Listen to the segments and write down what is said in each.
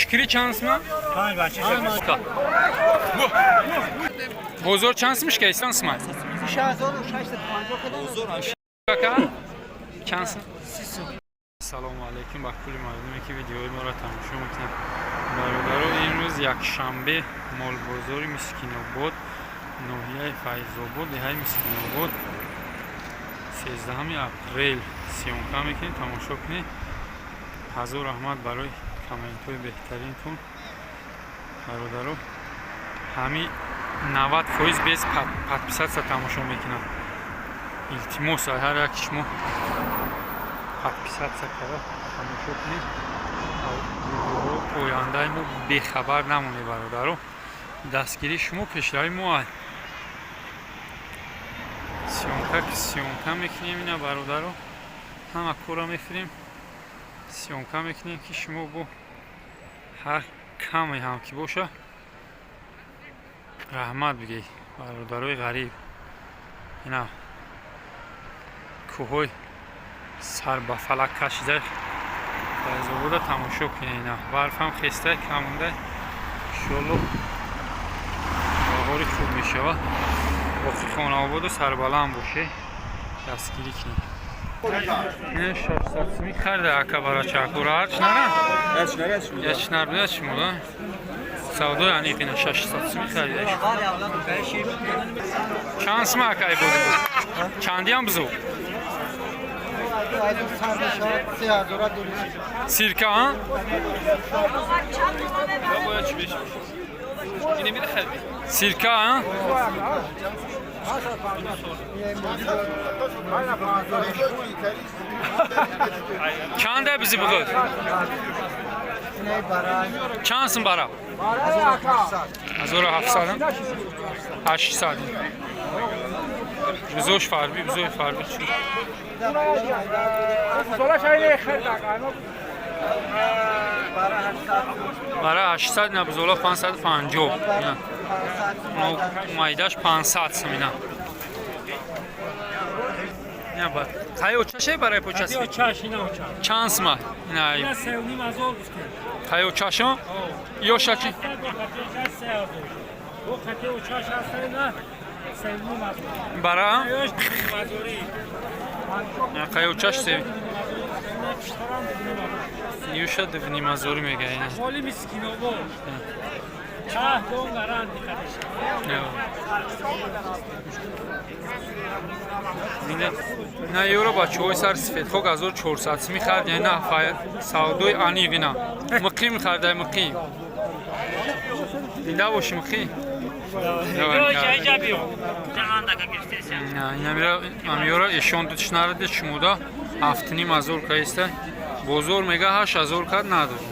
Чикири чанд сма? Бозор чанд смиш ка ислам сма? Кака? Чанд см? Салому алейкум ба кулли мардуме, ки видеои моро тамошо мекунанд. Бародаро, имрӯз якшанбе, молбозори Мискинобод, ноҳияи Файзобод, деҳаи Мискинобод, 13 апрел съёмка мекунем, тамошо кунед. Ҳазор раҳмат барои комментҳои беҳтаринтон, бародаро. Ҳами 90% без подписаться тамошо мекунанд. Илтимос, ҳар яки шумо подписаться карда тамошо кунед, видеоҳо ояндаи мо бехабар намонед. Бародаро, дастгирии шумо пешравии мо. Съёмка ки съёмка мекунем, ина, бародаро, ҳама корро мефирем, съёмка мекунем, ки шумо бо ҳар каме ҳам ки боша, раҳмат бигӯед. Бародарои ғариб, ина кӯҳҳои сар ба фалак кашида Файзобода тамошо кунед. Ина барфам хеста, кам монда, иншоалло баҳори хуб мешавад. Боқи хонаободу сарбаланд боше, дастгирӣ кунед. Не, 600 сими харида, ака, барачакура ҳарч нара яч нар буд шумо савдои аниқ. Ина 600 сими харида. Чанд сима, акай, буд? Чандиам бузу? Сирка, а? Бояд чӣ беши? Сирка, а? Чанда бизи бугуд? Чанд сум бара? 1700, 800. Бузош фарби, бузои фарби чӣ? Бара 800, на бузола 550. Ина. Майдаш 500 сум ина. Ина ба. Қай очаше барои почаси? Очаш, ина очаш. Чанд сума? Ина. Ина 3,5 ҳазор гуфтем. Қай очашо? Ёша чи? Бо хати очаш 3 ҳазор. Бо хати очаш ҳаста, ина 3,5 ҳазор. Бара? Ёш 2,5 ҳазорӣ. Қай очаш се? Ина чорам 2,5 ҳазор. Ёша 2,5 ҳазорӣ мега ина. Моли Мискинобод. Чаҳ дон гаранти хадиш. На ёро, бачаҳои сар сифедхок 1400 сими хард, на савдои аниқ ина. Муқим хардай, муқим. Зинда боши, муқим. Амиёра эшон дучнараде шумода 7,5 ҳазор каиста. Бозор мега 8 ҳазор кад, надод.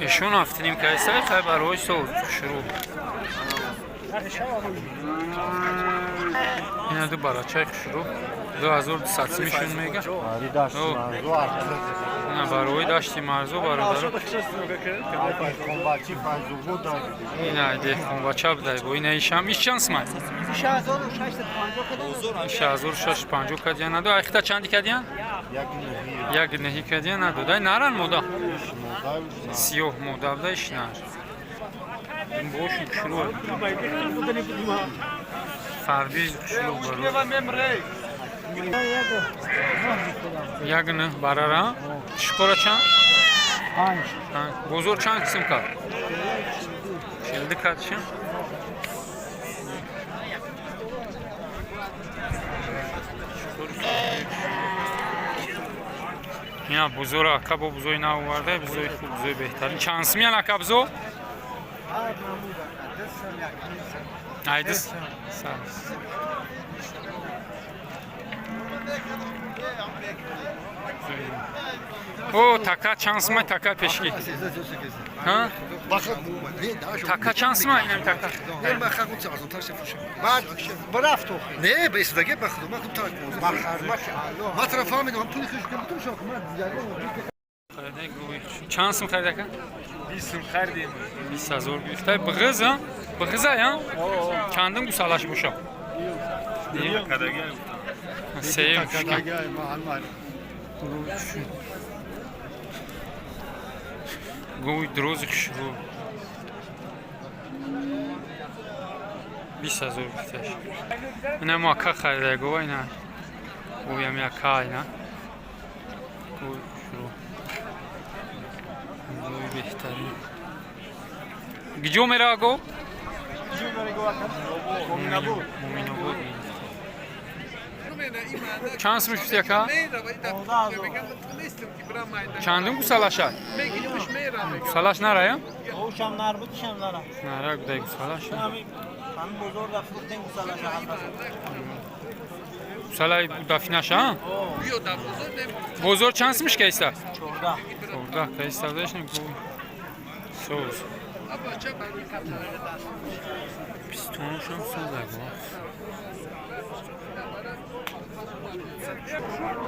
Эшон 7,5 каиста, хай барои соз шурӯъ. Ина ду барачаи хушрӯ 2200 симишон мега. Ина барои дашти марзо, бародаро. Ина деҳқонбача будай бо ина ишам иш чанд сумай? 6650 кадиян надо. Айхта чанди кадиян? Як неҳӣ кадиян надод. Ай наран мода. Сиёҳ мода буда иш нар. Боши хушрӯ. Фарби хушрӯ баро. Як нӯҳ барара. Шукора чанд? Панҷ. Бозор чанд қисм кард? 42 кард шим. Ина бузора ака бо бузои нав оварда, бузои хуб, бузои беҳтарин. Чанд сумян, ака, бузо? Айдис. О, така чанд сума, така пешки? Ҳа? Така чанд сума инам така? Не, ба истидаге ба худо, ман хуб тарак ман тараф фаҳмидам, пули хеш кардам, шоқ ман. Чанд сум харида, ака? 20 сум харидем. 20 ҳазор гирифта. Бғиз, а? Бғиза, а? Чандум гусалаш боша? Сеюм шука. Гови дрози хушрӯ. 20 000 гуфташ. Ина мо ака харида гова ина. Говиам яка ина. Гови хушрӯ. Гови беҳтарин. Гиҷо мерава гов? Муминобод. Чанд сум шуд, яка? Чандум гусалаша? Гусалаш нарая? Ушам нар буд, ишам нара. Нара гудай гусалаш. Ҳамин бозор да фурӯхтем гусалаша 7000. Гусалаи дафинаша? Бозор чанд сумш кайста? 14. 14 кайста дашна гу. Соз. Пистонушам соза гу.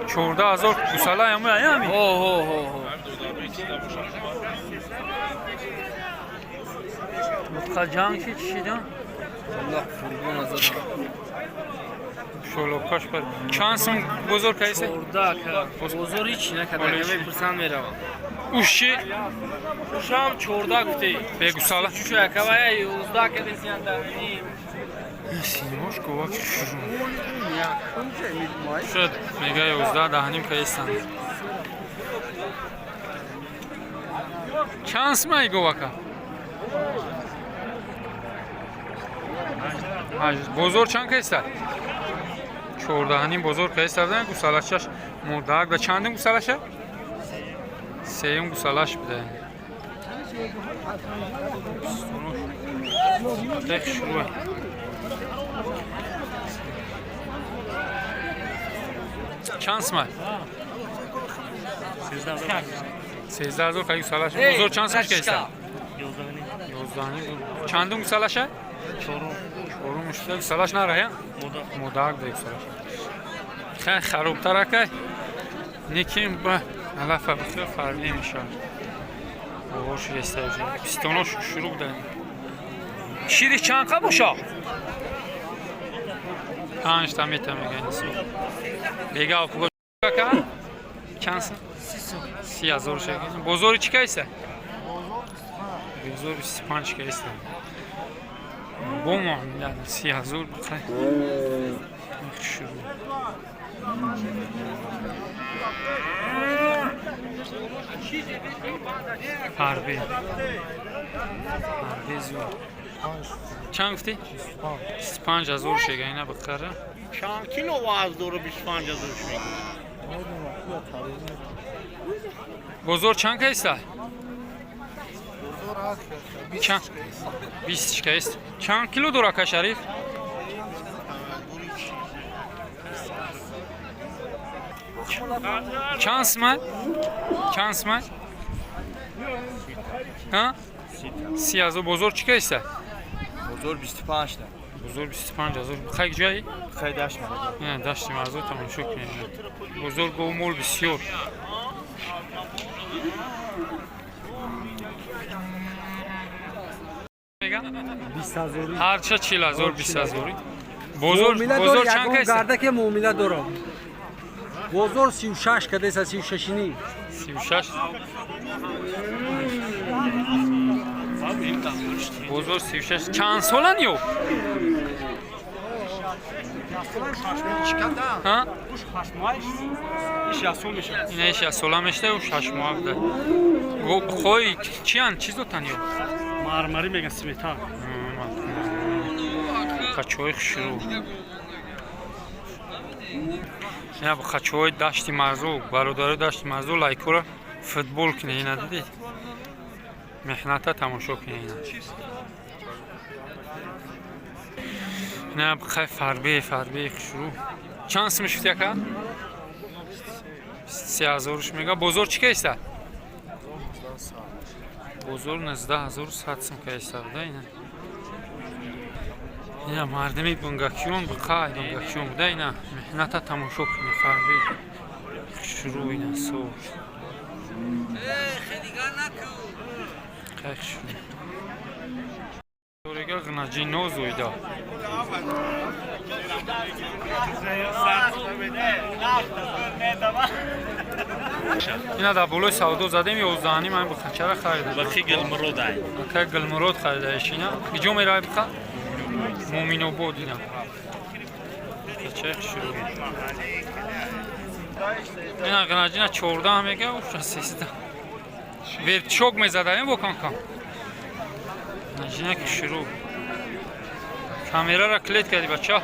14 000 гусала яму аями? Ҳо, ҳо, ҳо, ҳо. Мутқаҷанг чи чишидан? Аллоҳ қурбон азадам. Шолокаш бар. Чанд сум бозор кайса? 14 ка. Бозор ҳеч накарда, Оле, чӣ? мепурсанд, меравам. Уш чи? Ушам 14 гуфтӣ. Бе гусала. Чучу якавая 11 кадесианда. Симош говак шуру. Шуд, мега 11 даҳним кайсан. Чанд сумай говака? Бозор чанд кайста? Чордаҳним бозор кайста будан, гусалашаш мурдаак да чандим гусалаша? Сеюм гусалаш буда. Тех шуруа. Чанд сумай? 13 000 кай гусалаш. Бозор чанд сумаш кайста? 11. Чандум гусалаша? Чорум шуда гусалаш нарая? Модак да гусалаш. Хай харобтар акай. Неким ба алафа бихӯр фарқ намешавад. Бовар шуда. Пистонош шурӯъ буда. Шири чанд қа боша? Панҷта мета мега инсо. Бега пуго ака? Чанд сум? 30 000 шага. Бозори чӣ кайса? Бозор 25 кайса. Бо муомила 30 000 бихай. Шурӯъ. Фарбе. Фарбе зуд. Чанд гуфтӣ? 25 000 шега ина бихара. Чанд кило вазн дора 25 000 шуд? Бозор чанд кайса? Чанд? 20 кайст. Чанд кило дора, ака Шариф? Чанд сумай? Чанд сумай? Ҳа? 30 000. Бозор чӣ кайса? Бозор 25 та. Бозор 25 000. Хай ҷои? Хай дашт. Не, дашти мазор тамошо кунед. Бозор гов мол бисёр. Мега? Ҳарча 40 000, 20 000. Бозор бозор чанд кайса? Гардаке муомила дорам. Бозор 36 кадеса, 36 ним. 36. Бозор 36. Чанд солан ё? Ҳа? Ина иш сола мешта, ӯ 6 моҳ буда. Хой чиян, чӣ зотан ё? Мармарӣ меган, симментал. Қачои хушрӯ. Ина қачои дашти марзу, бародарои дашти марзу, лайкора футбол кине, ина дидед? Меҳната тамошо кине ина. Ина хай фарбе, фарбе хушрӯ. Чанд сум шуд, яка? 30 000 мега. Бозор чӣ кайса? Бозор 19 100 сум кайса буда ина. Ина мардими бунгакиён биқай бунгакиён буда ина меҳната тамошо кунӣ фарби хушрӯ ина соз. Хай хушрӯ. Дорега ғнаҷи нозуида. Ина дар болои савдо задем, 11,5 айн бухачара харида. Бақи Гулмурод ай. Ака Гулмурод харида ишина. Киҷо меравӣ буха? Муъминобод ина. Бухачаи хушрӯ. Ина ғинаҷина 14 мега, уша 13. Вертшок мезадаем бо кам-кам. Ғинаҷина хушрӯ. Камерара клет кардӣ, бача.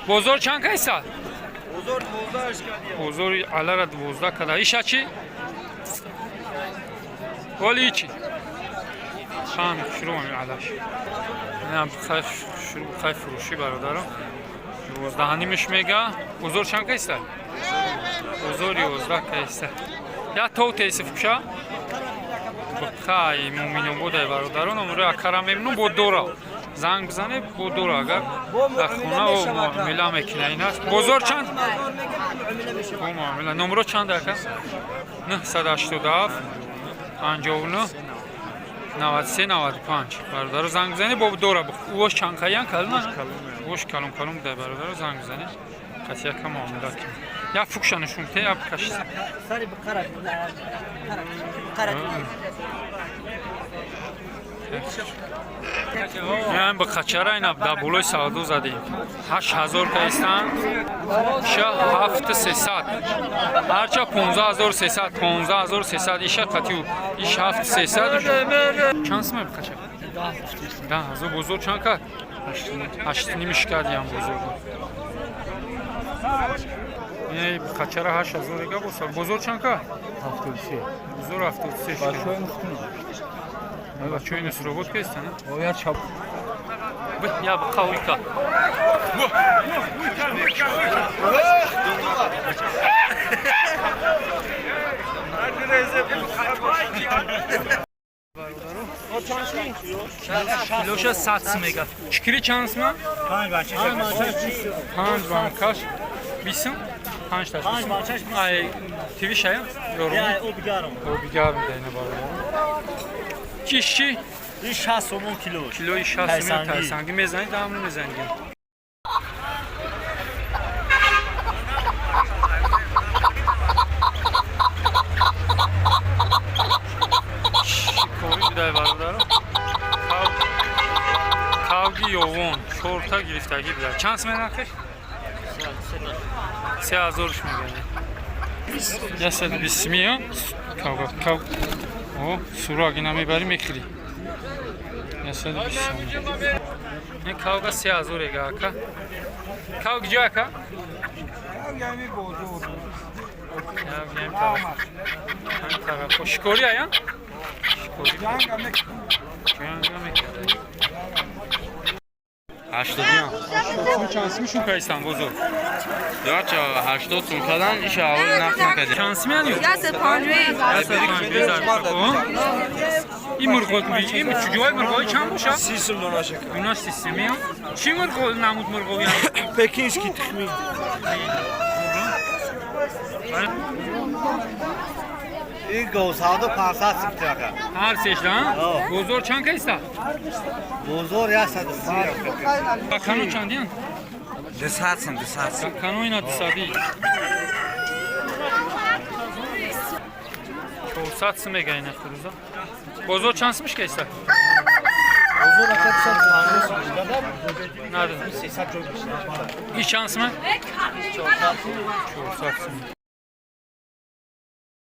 Бозор чанд кайса? Бозор 12 кадия. Бозори алара 12 када. Иша чӣ? Вали чӣ? Хан хушрӯ алаш. Ина хай хушрӯ, хай фурӯшӣ, бародаро. 12,5-ш мега. Бозор чанд кайса? Бозор 11 кайса. Я то теси фукша? Хай Муъминободай, бародаро, номерои акара мемнун бо дора. Занг бизане, бо дора, агар дар хона муомила мекуна ин аст. Бозор чанд? Бо муомила. Номеро чанд, ака? 987 59 93 95. Бародаро, занг бизане, бо дора. Уош чанд қаян калона? Уош калон калон будай, бародаро, занг бизане. Қатияка муомила кунед. Я фукша нишон те, я кашиса. Сари бқара. Бқара. Ин ба қачара ина дар болои савдо задем. 8000 кайстан, иша 7300. Ҳарча 15 300, 15 300 иша қатиу иш 7300. Чанд сумай бақача? 10 000. Бозор чанд кард? 8,5 кардиам бозор. Ин қачара 8000 эга бозор. Бозор чанд кард? 73. Бозор 73 шуд. Бачаҳои Нусробод кестан? Оя чап. Я бқа уйка. Килоша 100 мега. Чикири чанд сма? Панҷ бача. Панҷ банкаш бисм? Панҷ таш. Панҷ бачаш. Ай тиви шая? Ёрум. Я обигаром. Обигарм дайна, бародаро. Чиш чи? Ин 60 сомон кило. Килои 60 сомон тайсанги мезанӣ, дам намезанӣ. Шикорӣ будай, бародаро. Кавги ёвон чорта гирифтагӣ буда. Чанд сум нархеш? 3000-ш мегӯяд. 120 мия кавга кав. О, сураг ина мебарӣ, мехӯрӣ. 120 сум. Ин кавга 3000 эга, ака. Кавг ҷо, ака? Ям тараф. Ам тараф. Шикорӣ ая? Шикорӣ. Ҷанга мекард. 80. Чанд сум шун кайстан бозор? Яча 80 сум кадан иша аввал нақд накардем. Чанд сум яни? 150. Ин мурғо, ин чуҷои мурғои чанд боша? 30 сум донаша. Уна 30 мия. Чӣ мурғо, намуд мурғои? Пекинский тухми. Ин говсавдо 500 сум тирака. Ҳар сешда? Бозор чанд кайста? Бозор 130. Бакано чандиян? 200 сум, 200 сум. Бакано ина 200. 400 сум мега ина хуруза. Бозор чанд сумш кайста? Бозор ака 250 сум. Надо. 300 ҷой бишта. И чанд сума? 400 сум.